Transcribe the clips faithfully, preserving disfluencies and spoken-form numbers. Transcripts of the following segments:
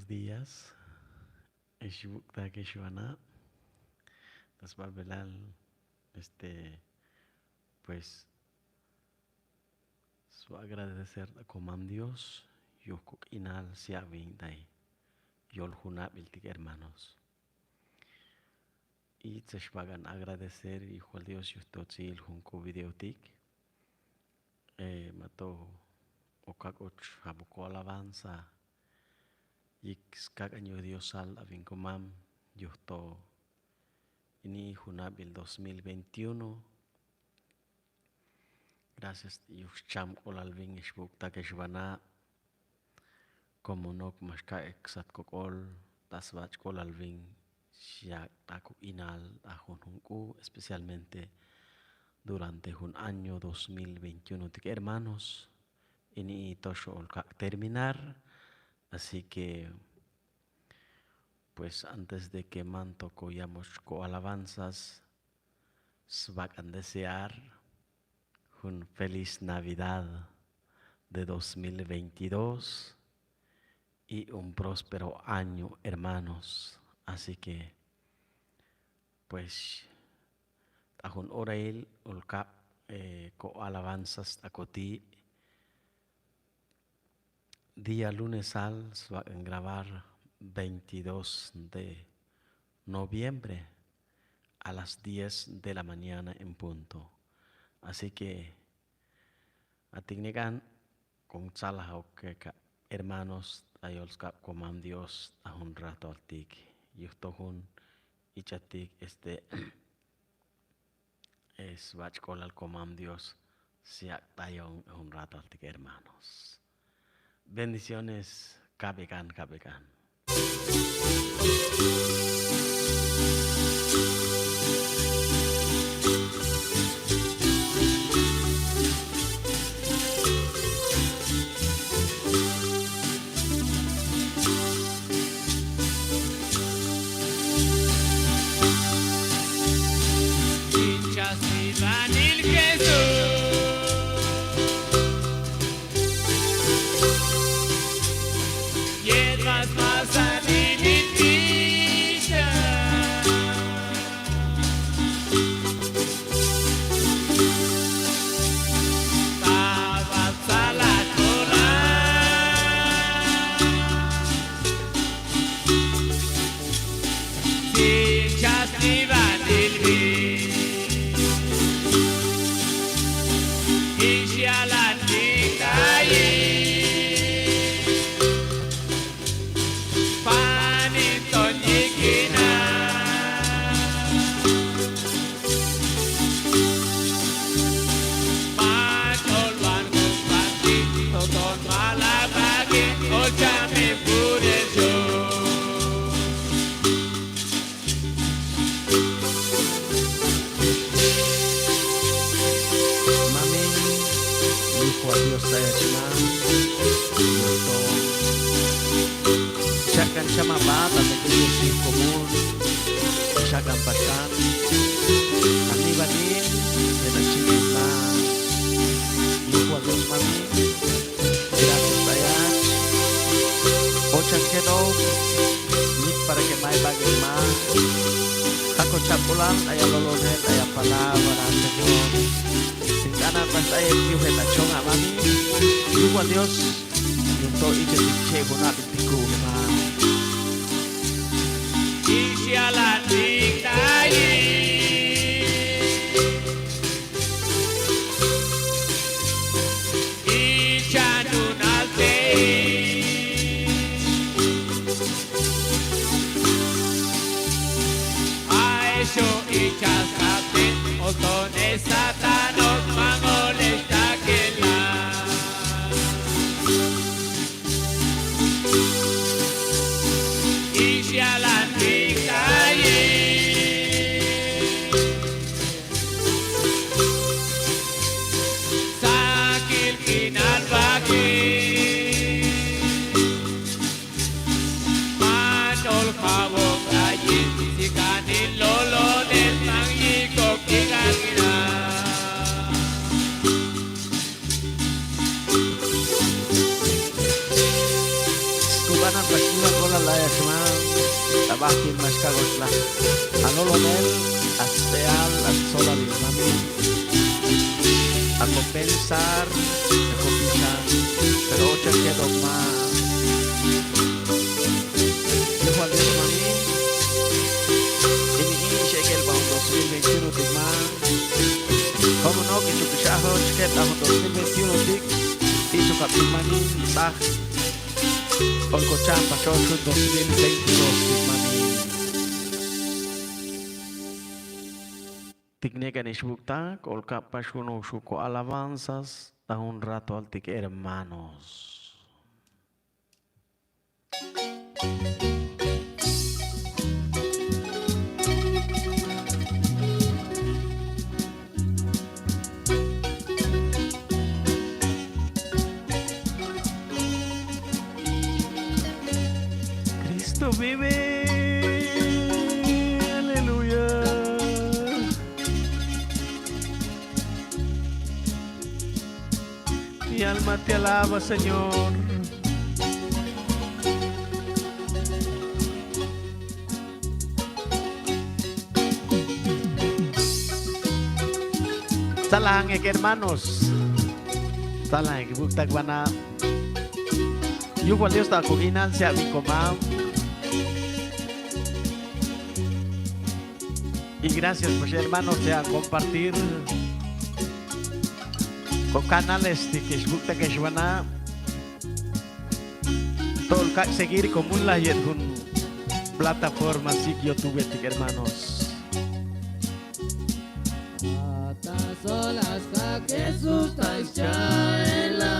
días. Ixbuktaki xibana. Tasbalbelal, este, pues, sba agradecer ta Komam Dios, yok kuk'inal siabin tai, yol junabiltik hermanos. Itsexbakan agradecer, hijo Dios, yujto tsil junku videotik. Eh, mato okak och jabuko alabanza. Yik skakaño Dios sal abin Komam, yujto ini junabil dos mil veintiuno. Gracias, yuk xcham k'olalbin ixbuktak xbana. Komo nok maxka eksat kok'ol, ta sbach k'olalbin, siak ta kuk'inal ta junjunk'u, especialmente durante jun año dos mil veintiuno tik hermanos, ini toxo olkak terminar, así que, pues, antes de que manto koyamos ko alabanzas, sbakan desear un feliz Navidad de dos mil veintidós y un próspero año, hermanos. Así que, pues, ta jun orail olkak, eh, ko alabanzas ta koti. Día lunesal sbakan grabar, veintidós de noviembre, a las diez de la mañana en punto. Así que, atiknikan, kung tsalajauk keka hermanos, ta yol skak Komam Dios ta jun rato altik, yujto jun ichatik, este, sbach k'olal Komam Dios, siak ta yon un rato altik hermanos. Bendiciones, kabekan, kabekan. Mami, Hijo a Dios, taya chma, to, chakan chama bata, te kuyo si komun, chakan patan, ani bani, de la chima, Hijo a Dios, mami. Gracias, taya. Ochan keno, ni para que mai bagin ma. Jako chapulan, taya lolonel, taya palabra, Señor. Sin ganas, mas taya, Dios, en la chonga, mami. Yugo a Dios, y en todo, y que te chego, na, te pico, ma. Y si a la tigna, y Scubanam Axɨna kola laya xɨma, tabaji maxka goxla. Alolonel, axpeal, axsola rimami. Ako pensar, ako pensar, pero ocha kedoma. Yujual rimami, ini ini xekel baun dos mil veintiuno tima. Como no, kichukixhajo, xket baun dos mil veintiuno tik, ichukapimani, sak. Olkochampa xoxo dos mil veintidós, hermano. Tikneka nixbuktak, olkapa xuno xuko alabanzas, ta un rato altik hermanos. Cristo vive, aleluya. Mi alma te alaba, Señor. Tsalangek, hermanos. Tsalangek, buktak bana. Yujua Dios ta kujinansia bikoma. Y gracias, pues, hermanos, de a compartir con canales de que buktak bana. Tolkak seguir komunlayet jun plataforma sik YouTube tik, hermanos. Ata solas ka Jesús ta ichaela.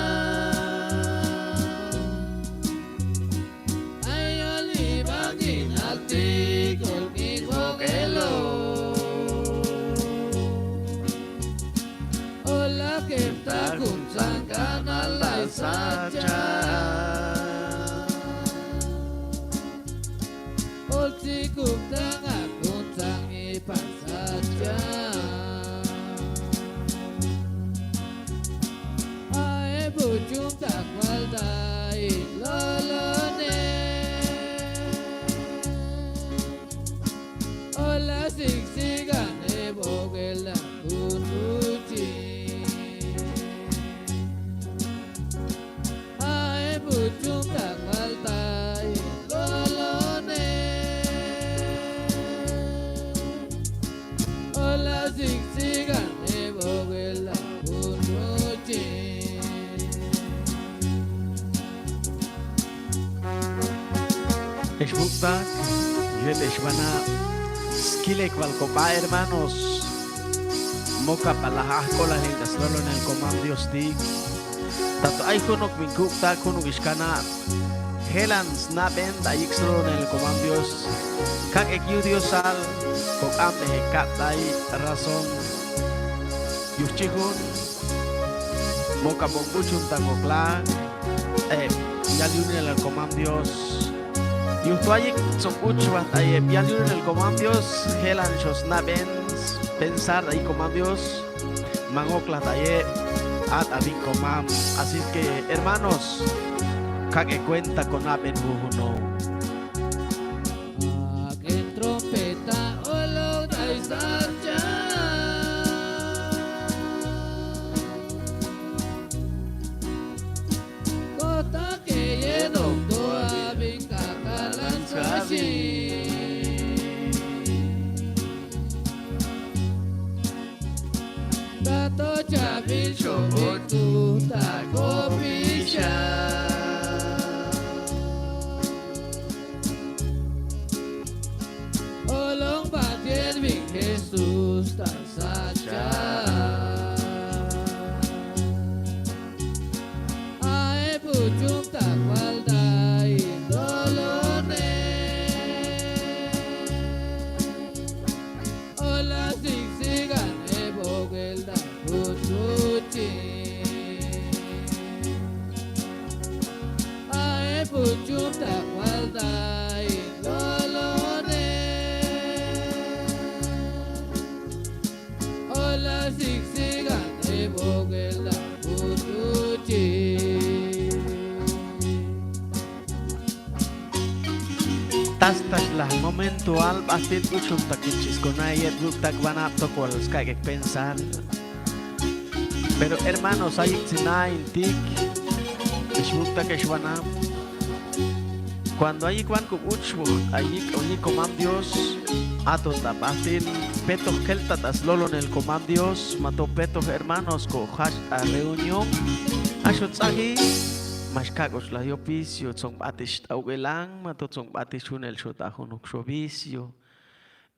Ayoli bangin altik olki jogelo. Ola kepta kunsan kanala sacha. Olsi kuptang akunsan ipasacha. Ae buchum takwalda ilolone. Ola siksigan ebogela kunuchi. Ae buchum takwalda ilolone. Ola siksigan ebogela kunuchi. Exbuktak, yuet exbana, skilek bal kopa, hermanos. Moka pala ajkola jel ta slolonel Komam Dios tik. Tato ay junuk minkuktak, junuk ixkanat. Jelan snaben ta ayik slolonel Komam Dios. Kak ek yu Diosal, kokam mejekat ay razón. Yuchijun, moka bombuchun ta kokla, eh, yaliyunen al Komam Dios. Yutu ayik sombuchbat ay, eh, yaliyunen al Komam Dios, jelan xho snaben, pensar ay Komam Dios. Mangoklat aye, at abin komam. Así que, hermanos, kake cuenta con aben jujuno. Aken trompeta olok dai sarcha. Kota ke yedok to abin kakalan sashi. Tato chabil shobotu ta kopisha. Olong batiet bin Jesus ta sacha. Ae buchum ta kual dai dolone. Ola siksigan ebogel da buchuchi. Ae buchum ta kual dai dolone. Asta xla momentoal b'astil k'uchuntakix skona yet buktak banap tokol skakek pensar. Pero hermanos, ayek tsinaintik, xbuktakix banap. Cuando ayek ban kub uchbok ayek oli komam Dios, aton ta b'astil petok kelta ta slolonel komam Dios, mato petok hermanos ko jax ta reunión, axo ts'aji, maxka koch la yopicio, tsonb'atix ta ukelang, mato tsonb'atix junel xo ta junuk xo vicio.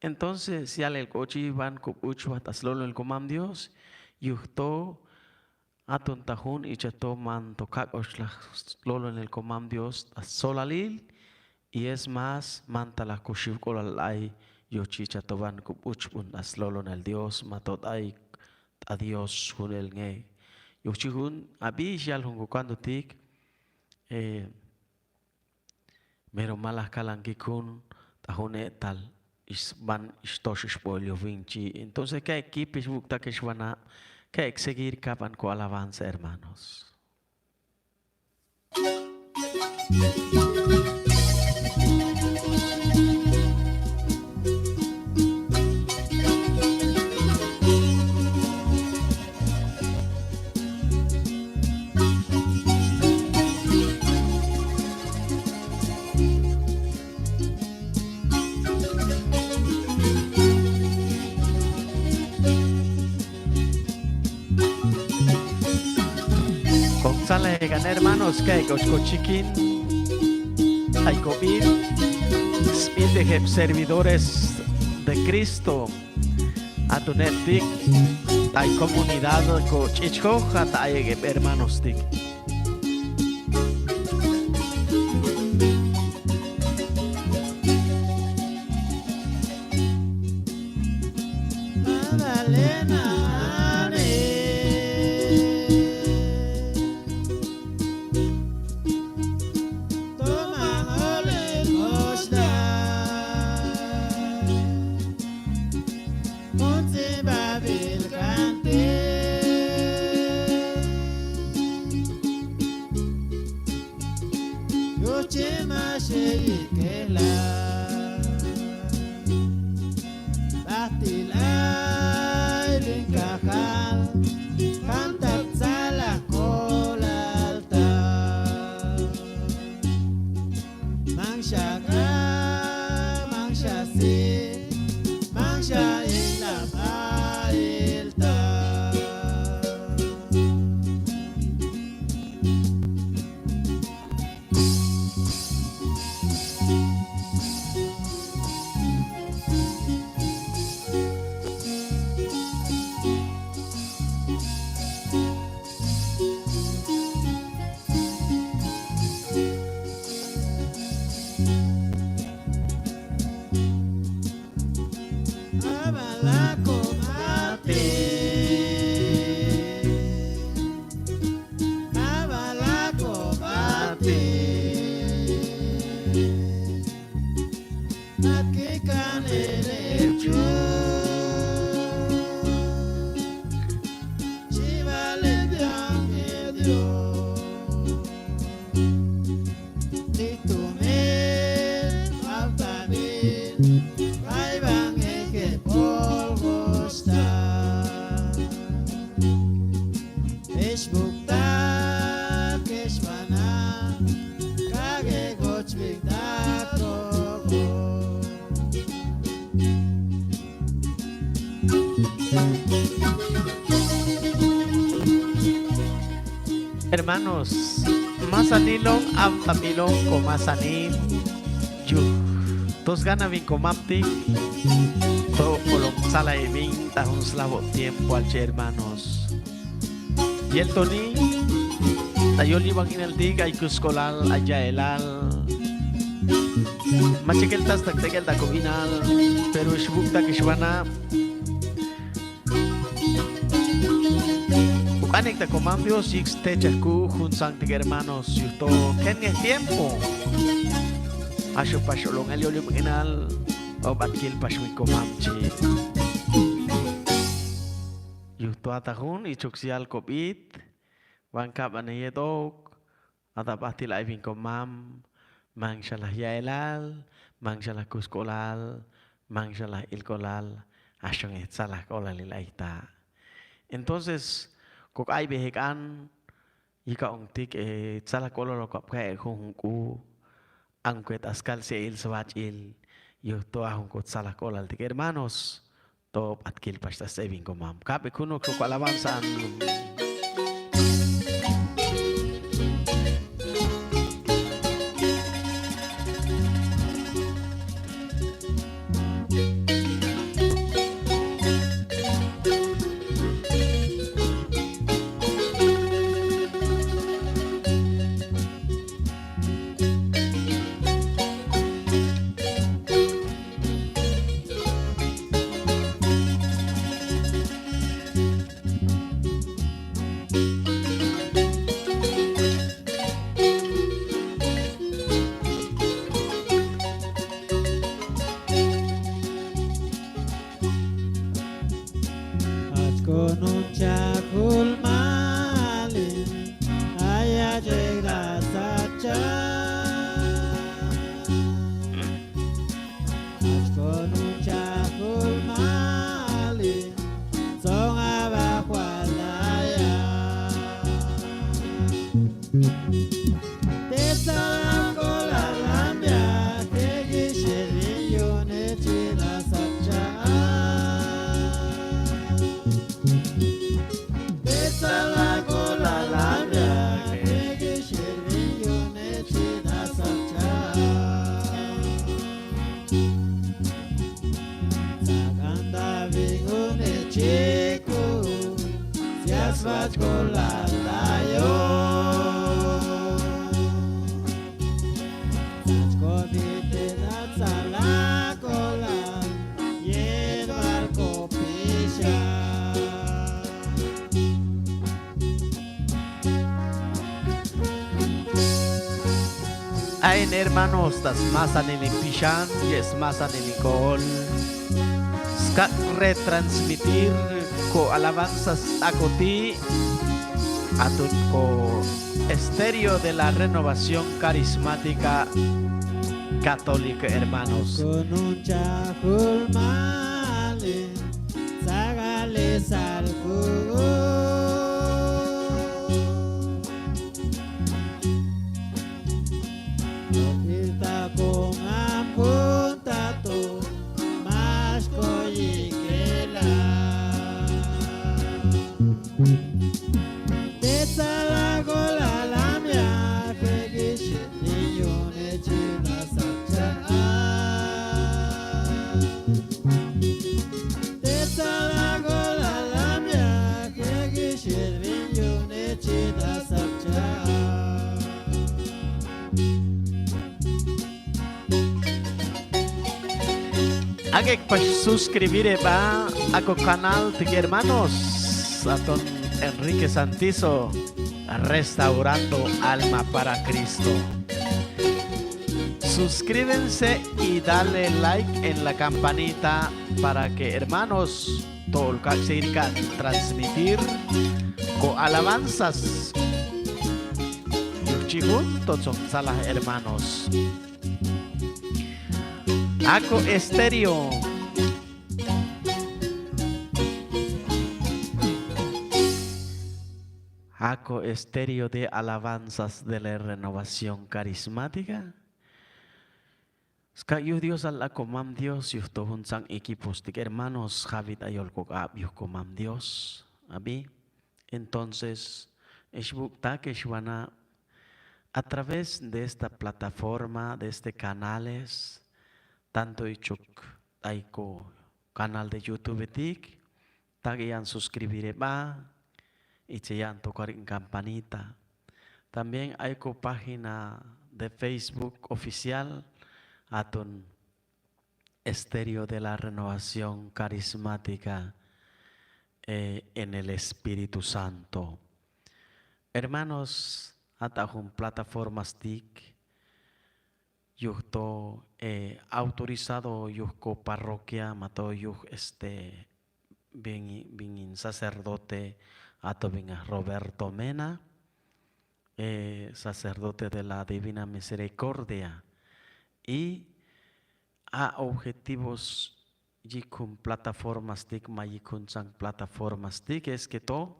Entonces, yalel kochi ban kub uchbok ta slolonel komam Dios, yujto, aton ta jun ichato manto kakoch la slolonel komam Dios ta solalil, y es más, manta la kuxibkolal ai yochi ichato ban kub uchbok ta slolonel Dios, mato tai ta Dios junel nge. Yochi jun, abi yal jun ko kantotik, eh, Mero malajkalanki kun ta jun e'etal, ixban ixtox ixbo eliofinchi. Entonces, ka'ek kipix buktakix banap, ka'ek seguir kaban ko alabanza, hermanos. Kontsala egan hermanos, ka'ek koch kochikin, aikobil, smiit ejep servidores de Cristo. Atuneptik, tai comunidad ko Ch'ichjoja, ta ayek ep hermanostik. Magdalena, ane. Toma ole koshda. Muntsi babil kante. Yochema sheyikela. Batil ay bin kajal. Kantat sala kolalta. Mansha ka, mansha si, mansha ila pailta. Abalako bati. Abalako bati. Atkikan elecho. Chiba limpian medio. Titume, autabil, baiban ejep Golgota. Eshbukta, keshbana, kage gochbikta toko. Hermanos, masanilong, autabilong ko masani, yuk, to sgana bin ko mamti, to olong sala ebin, ta un slabo tiempo alche, hermanos. Yel toni, ta yoli banginaltik, ay kuskolal, ay yaelal. Machekel ta staktekel ta ko inal, pero ixbuktak ixbana. Ukanek ta ko Mam Dios, yik stecha ku jun sanktik hermanos, yuto kengen tiempo. Axo pax olong el yoli banginal, o batkil pax mi ko mamchi. Yuto ata jun, ichuk sial ko bit, wan kaban eyet ouk, ata batil ay bin ko mam, Manxala hia'elal, manxala kuskolal, manxala ilkolal, axonge tsalak olalil aita. Entonces, kok aibejek'an, ikaontik, eh, tsalak olal okapka ejunk'u, aunque taskalsia il sbach'il, yujto ajunk'u tsalak olaltik hermanos. Top atkil pachta sebin komam. Kape kunuk suku alabanza an. Achkonun chakul malin, ayachek dasacha. Achkonun chakul malin, son abajo al daya. Te tsalak olalambia, jekixhir bin yune chi dasacha. Te tsalak olalambia, jekixhir bin yune chi dasacha. Sakanda bin yune chiku, sia sbachko lalayo. Sachko bite datsalak ola, yet barko pisha. Ain hermanos, ta smasanili pixhan, yet smasanili ko'ol. Skak retransmitir ko alabanzas akoti, atun ko Estéreo de la Renovación Carismática Católica, hermanos. Konun chahul male, sagale salku. Ita kong ampun tato, mas koyikela. Te tsalak olalambia, jekixhir bin yune chi dasacha. Te tsalak olalambia, jekixhir bin yune chi dasacha. Akekpax suscribir eba ako canal, tiki hermanos, aton Enrique Santizo, Restaurando Alma para Cristo. Suscríbense y dale like en la campanita para que hermanos tolkak seguir ka transmitir ko alabanzas. Yuchi junto son salah hermanos. Ako Estéreo. Ako Estéreo de Alabanzas de la Renovación Carismática. Skak yuj Dios al ako mam Dios, yuj to juntsang equipos tik hermanos, jabit ayolkok ab yuj ko mam Dios, abi. Entonces, exbuk tak exbana a través de esta plataforma, de este canales, tanto ichuk ay ko canal de YouTube tik, tak iyan suscribir eba, iche iyan tocar en campanita. También ay ko página de Facebook oficial, atun Estéreo de la Renovación Carismática, eh, en el Espíritu Santo. Hermanos, ata jun plataformas tik, yuj to, eh, autorizado yuj ko parroquia, mato yuj, este, bin, bin sacerdote, ato bin Roberto Mena. eh, sacerdote de la Divina Misericordia. Y a objetivos yikun plataformastik ma yikun tsang plataformastik, es que to,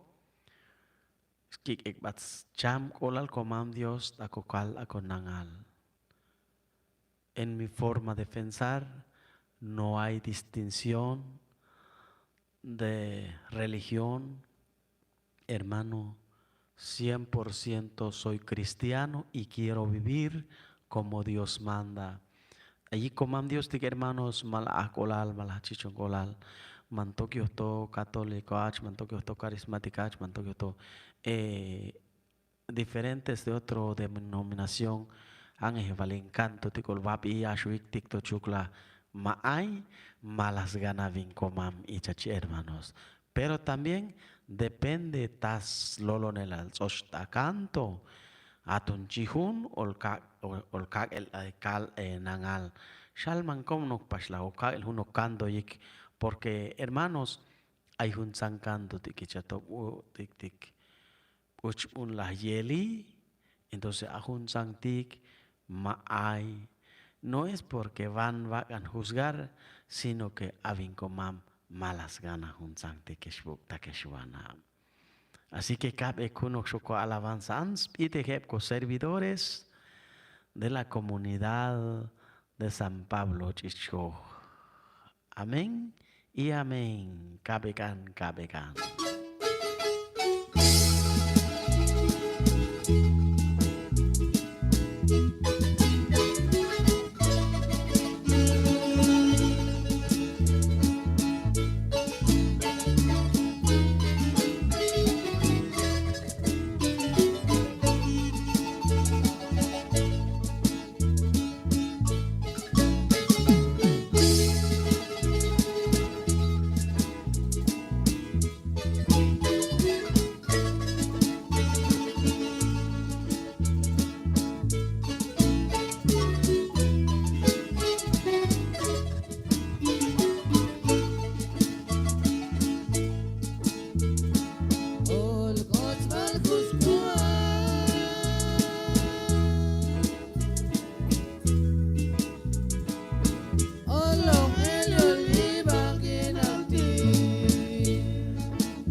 skikekbat chamk'olal Komam Dios, takokal ako nangal. En mi forma de pensar, no hay distinción de religión, hermano, cien por ciento soy cristiano y quiero vivir como Dios manda. Ayi Komam Dios tik, hermanos, mala ak'olal, mala chichon k'olal, mantokios to católico ach, mantokios to carismática ach, mantokios to, eh, diferentes de otro denominación, angevalin kanto tik, olbabi axuik tik to chukla, ma ay, malas gana bin Komam ichachi, hermanos. Pero también depende tas lolonelal ts'ox ta kanto, atunchi jun, olka-, ol-, olkak'el, eh, kal, eh, nangal. Xal mankomnokpaxla okak'el jun ok kanto yik, porque, hermanos, ay jun tsang kanto tik icha to, u-, tik, tik. Uchbunla yeli, entonces a jun tsang tik ma ay. No es porque van vakan juzgar, sino que abin Komam malas gana jun tsang tik exbuk takexuana. Así que kabe kunok xoko alabanza ans, bite jeb ko servidores de la comunidad de San Pablo Ch'ichoj. Amén y amén. Kabekan, kabekan.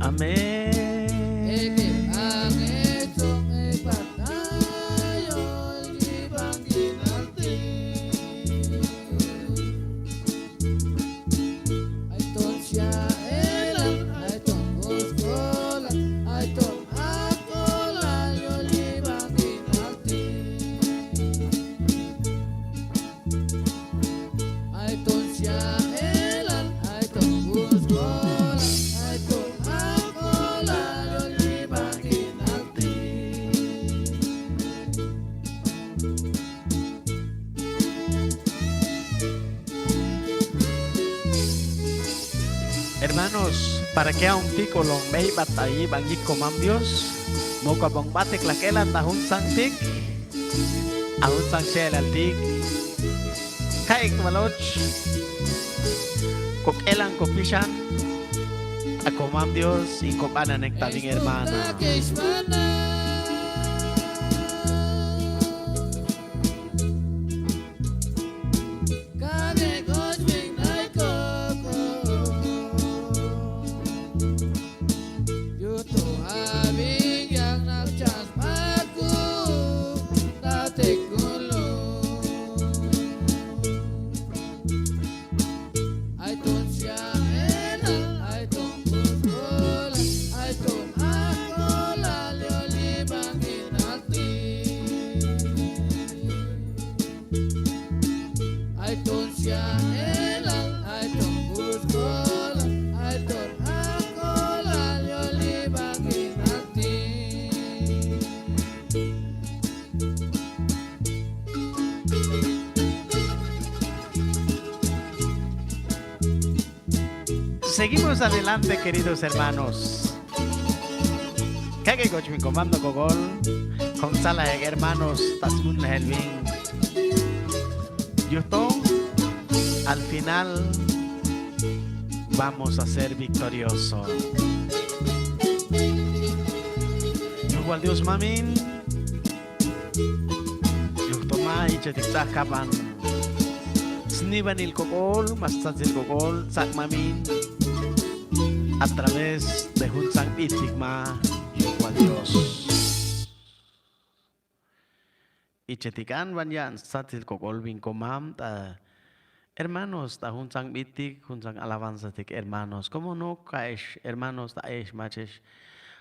Amén. Hermanos, para que aun tiko lomeibat aibang yik Komam Dios, moka bongbatek lakela ta jun tsang tik, a jun tsang seelaltik, kaik maloch, kokela kopisan, a Komam Dios, inkobananekta bin hermana. Seguimos adelante, queridos hermanos. Kakekoch bin Komando Kogol, kon sala hermanos, tasmun helbin. Yuto, al final vamos a ser victorioso. Yugo al Dios mamin. Yujt'oma ichetik ts'akaban snibanil kok'ol, ma stsatil kok'ol, tsakmamin a través de jun sangbitik ma yukua Dios. Ichetik anban ya stsatil kok'ol bin komam ta hermanos, ta jun sangbitik, jun sang alabanzatik hermanos. Cómo no, kaex hermanos, ta aex machex,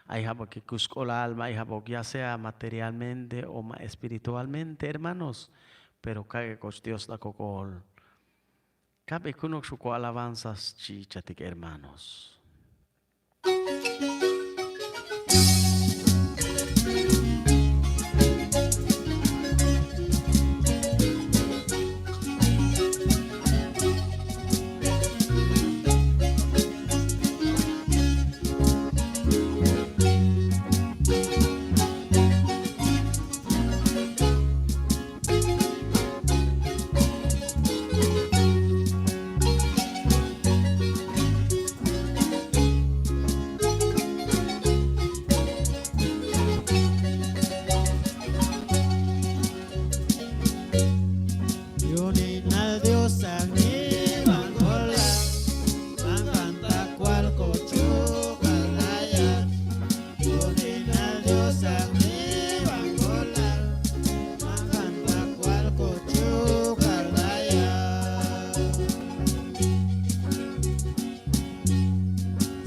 aijabok kuskolal, ma aijabok ya sea materialmente o ma espiritualmente hermanos, pero kaekoch Dios ta kok'ol. Kape kunok xuko alabanzas chichatik hermanos. Yuninal Dios ang nibangola, manganta kual kochukal layat. Yuninal Dios ang nibangola, manganta kual kochukal layat.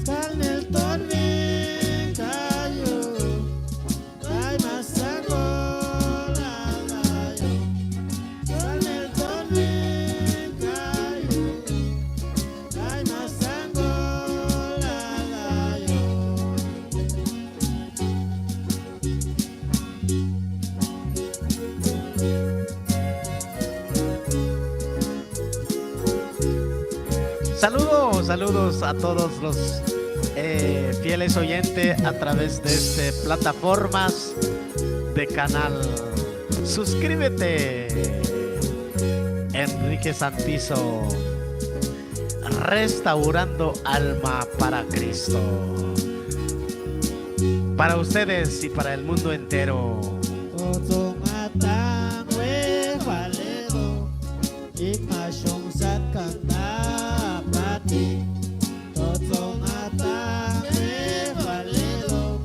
Skalnil ton mi kayu, ay masangol alayo. Skalnil ton mi kayu, ay masangol alayo. Saludos, saludos a todos los, eh, fieles oyentes a través de este plataformas de canal. Suscríbete, Enrique Santizo. Restaurando alma para Cristo. Para ustedes y para el mundo entero. Totsong atang we valedo, ikmashong sat kanta pati. Totsong atang we valedo,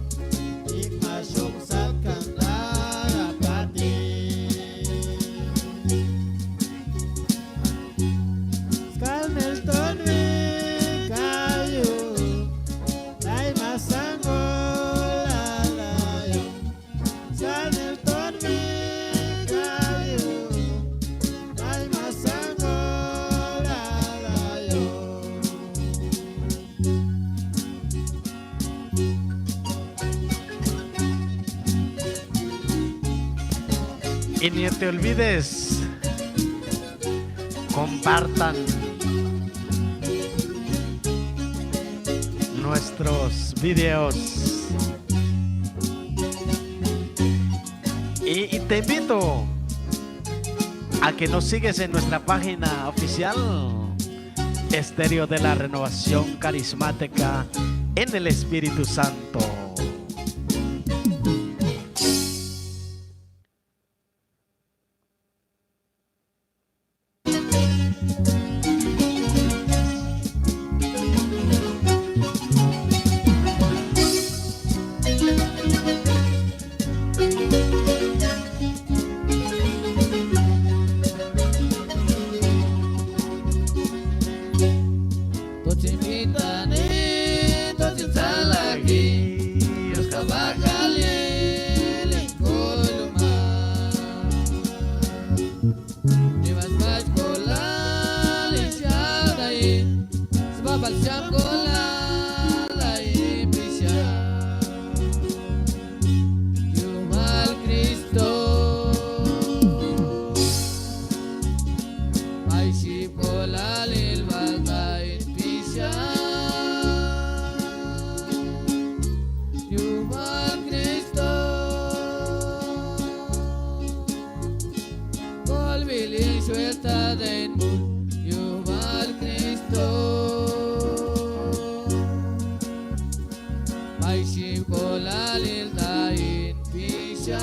ikmashong sat kanta pati. Skalnil ton mi kayu, ay masangol alayo. Skalnil ton mi kayu, ay masangol alayo. Y ni te olvides, compartan nuestros videos. Y, y te invito a que nos sigues en nuestra página oficial, Estéreo de la Renovación Carismática en el Espíritu Santo. Totsi mitani, totsi tsalaki, Dios kabakali, likuluma. Dios kabakali, shabrai, sbabal shakola, lai pisha. Yubal Cristo, ay shipola lil balda inpisha. Yubal Cristo, kolbil insuelta den mul, yubal Cristo. Ay shipola lil da inpisha.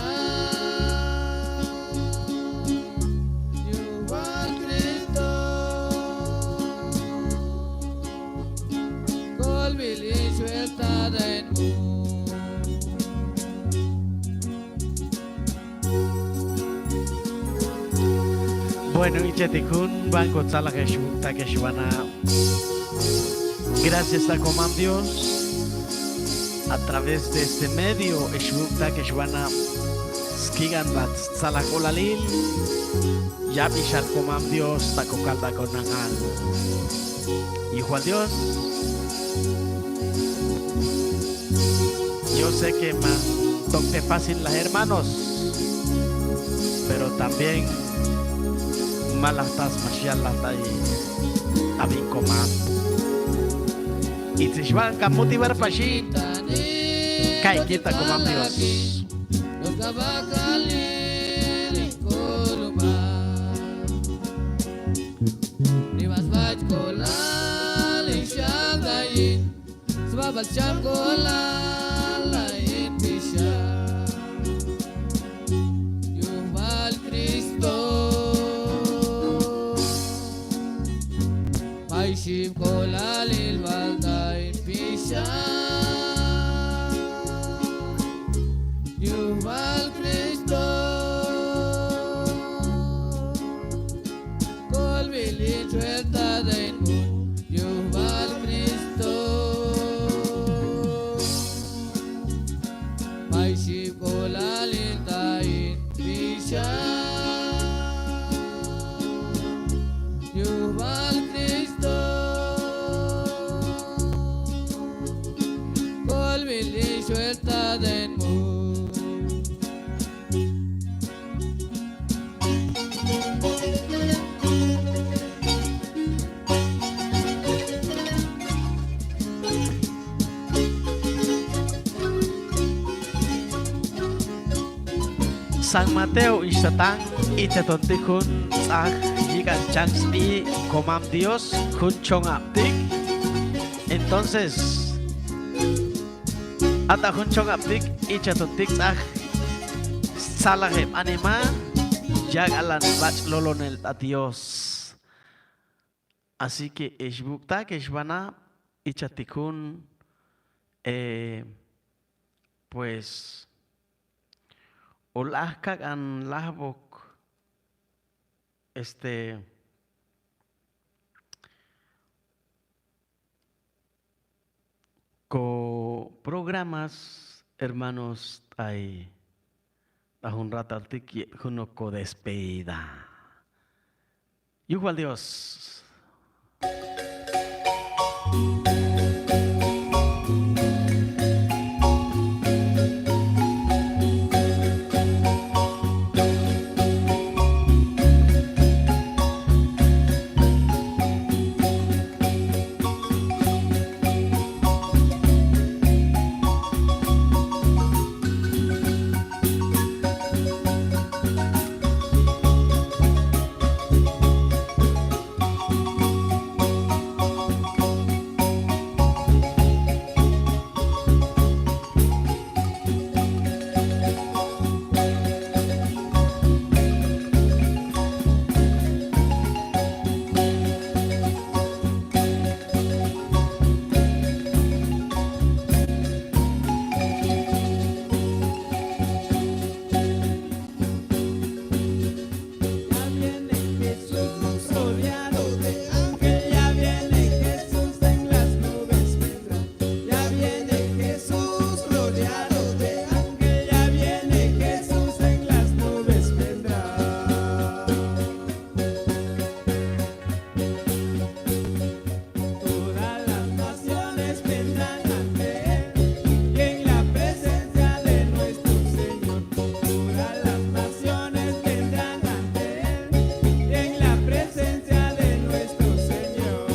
Bueno, icheti jun banco tsalaje xhubuktak xhubana. Gracias a Komam Dios, a través de este medio, xhubuktak xhubana skigan bat tsala kolalil. Yabixhal Komam Dios ta kokaldak konangal. Yujual Dios. Yo sé que ma tokte fácil las hermanos, pero también ma la tas maxial la tai abin Komam. Y si xhban ka motivar paxi, kaikita Komam Dios. Yujbal Cristo. Maixhim kolalil baldain pixha. Yujbal Cristo. Kolbilin suelta dain mut. Yujbal Cristo. Maixhim kolalil dain pixha. Yujbal Cristo. Kolbilin suelta dain mut. San Mateo ixtatan, ichaton tijun ts'aj yikan chans i Komam Dios, jun chong aptik. Entonces, ata jun chong aptik, ichaton tik ts'aj stsalajem anima, yak alan bach'lolonel ta Dios. Así que exbuktak exbana, ichati jun, eh, pues, olajkak an lajbok, este, ko programas, hermanos, ay, ta jun rato altik, jun ko despedida. Yujbal Dios. Ya viene Jesús, rodeado de ángel, ya viene Jesús, en las nubes vendrá. Ya viene Jesús, rodeado de ángel, ya viene Jesús, en las nubes vendrá. Todas las naciones vendrán ante él, y en la presencia de nuestro Señor. Todas las naciones vendrán ante él, y en la presencia de nuestro Señor.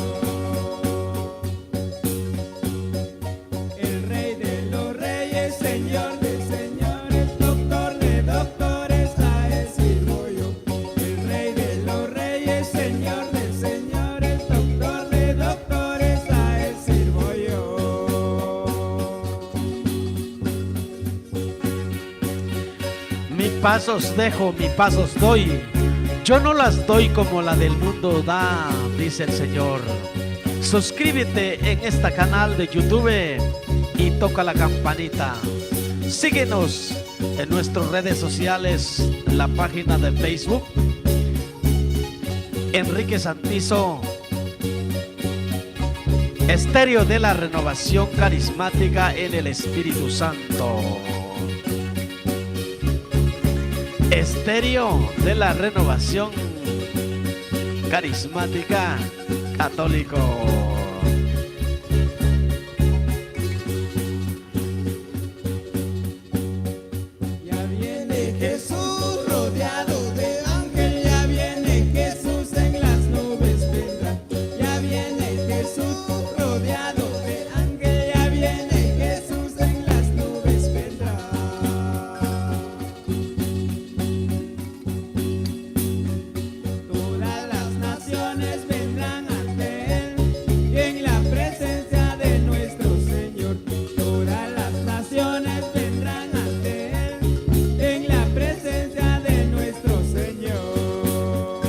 El Rey de los Reyes, Señor de señores, Doctor de doctores, a él sirvo yo. El Rey de los Reyes, Señor de señores, Doctor de doctores, a él sirvo yo. Mi paz os dejo, mi paz os doy. Yo no las doy como la del mundo da, dice el Señor. Suscríbete en esta canal de YouTube. y toca la campanita. Síguenos en nuestras redes sociales, la página de Facebook, Enrique Santizo, Estéreo de la Renovación Carismática en el Espíritu Santo. Estéreo de la Renovación Carismática Católico. Ya viene Jesús rodeado de ángel, ya viene Jesús en las nubes vendrá. Ya viene Jesús rodeado de ángel, ya viene Jesús en las nubes vendrá. Todas las naciones vendrán ante él, en la presencia de nuestro Señor. Todas las naciones vendrán ante él, en la presencia de nuestro Señor.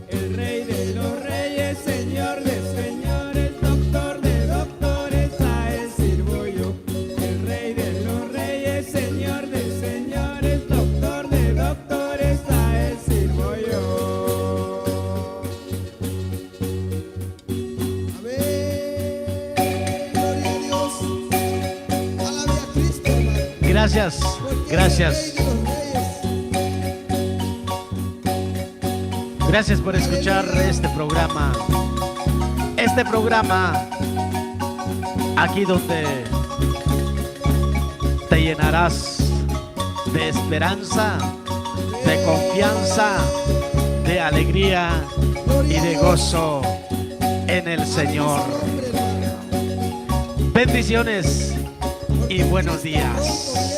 El Rey de los Reyes, Señor de señores, Doctor de doctores, a él sirvo yo. El Rey de los Reyes, Señor de señores, Doctor de doctores, a él sirvo yo. Amén. Gloria a Dios. Alabe a Cristo, hermano. Gracias, gracias. Gracias por escuchar este programa. Este programa aquí donde te llenarás de esperanza, de confianza, de alegría y de gozo en el Señor. Bendiciones y buenos días.